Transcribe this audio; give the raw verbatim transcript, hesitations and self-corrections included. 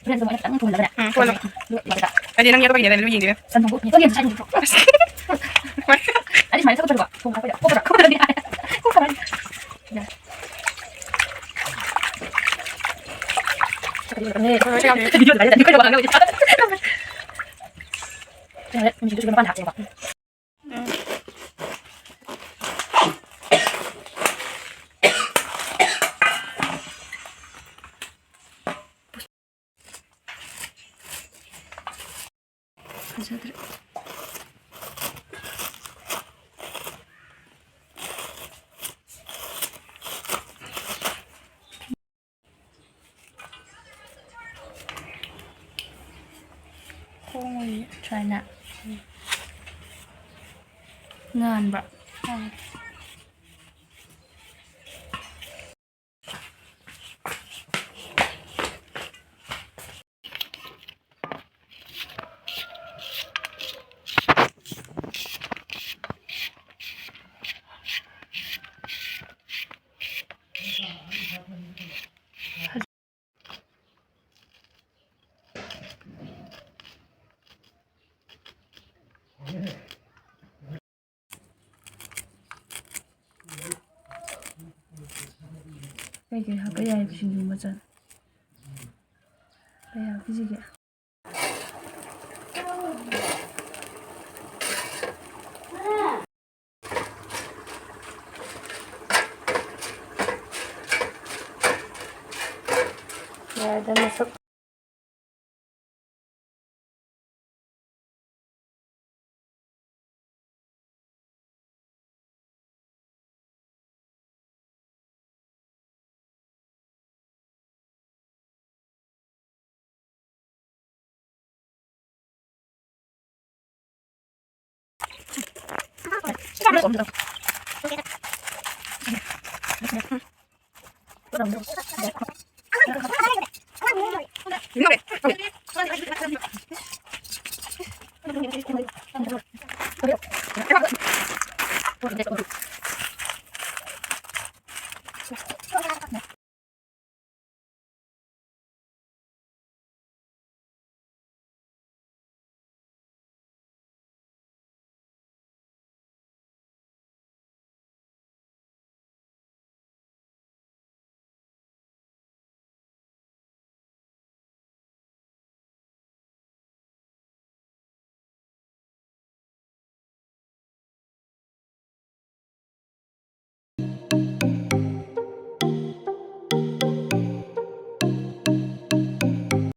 ꯍꯣꯔꯦꯟ ꯑꯗꯨꯃꯥꯏꯅ ꯈꯤꯇꯪ ꯊꯣꯡꯍꯜꯂꯒꯅꯦ꯫ ꯎꯝ, ꯊꯣꯡꯍꯜꯂꯣ꯫ ꯑꯗꯨꯒ ꯍꯥꯏꯗꯤ ꯅꯪ ꯌꯦꯠꯄ ꯍꯩꯅꯗꯦ, ꯑꯗꯨ ꯌꯦꯡꯗꯦ꯫ ꯁꯟ ꯊꯣꯡꯕ ꯌꯦꯡꯉꯣ, ꯌꯦꯡꯉꯣ, ꯁꯟ ꯊꯣꯡꯕ꯫ ꯑꯗꯤ ꯁꯨꯃꯥꯏꯅ ꯊꯣꯛꯄꯗꯣ ꯊꯣꯡꯕ ꯍꯥꯞꯄꯗ ꯊꯣꯛꯄꯗꯣ ꯊꯣꯛꯄꯗꯣ ꯊꯣꯛꯄꯗꯣ ꯍꯥꯏ꯫ ꯊꯣꯛꯄꯗꯣ ꯍꯥꯏ꯫ ꯌꯥꯔꯦ꯫ ꯚꯤꯗꯤꯑꯣ ꯂꯥꯏꯔꯦ, ꯑꯩꯈꯣꯏꯅ ꯋꯥ ꯉꯥꯡꯅꯕ ꯌꯥꯔꯦ꯫ ꯌꯥꯔꯦ, ꯃꯤꯁꯤꯡꯗꯨꯁꯨ ꯃꯄꯥꯟꯗ ꯍꯥꯞꯄꯦꯕ꯫ ꯐꯖꯗ꯭ꯔꯦ꯫ ꯈꯣꯡ ꯑꯣꯏꯅ ꯁꯨꯃꯥꯏꯅ ꯉꯥꯟꯕ꯫ ꯀꯩꯀꯩ ꯍꯥꯞꯄ ꯌꯥꯏ ꯁꯤꯡꯖꯨ ꯃꯆꯜ? ꯀꯩ ꯍꯥꯞꯄꯤꯁꯤꯒꯦ? ꯌꯥꯔꯦꯗ, ꯃꯁꯛ꯫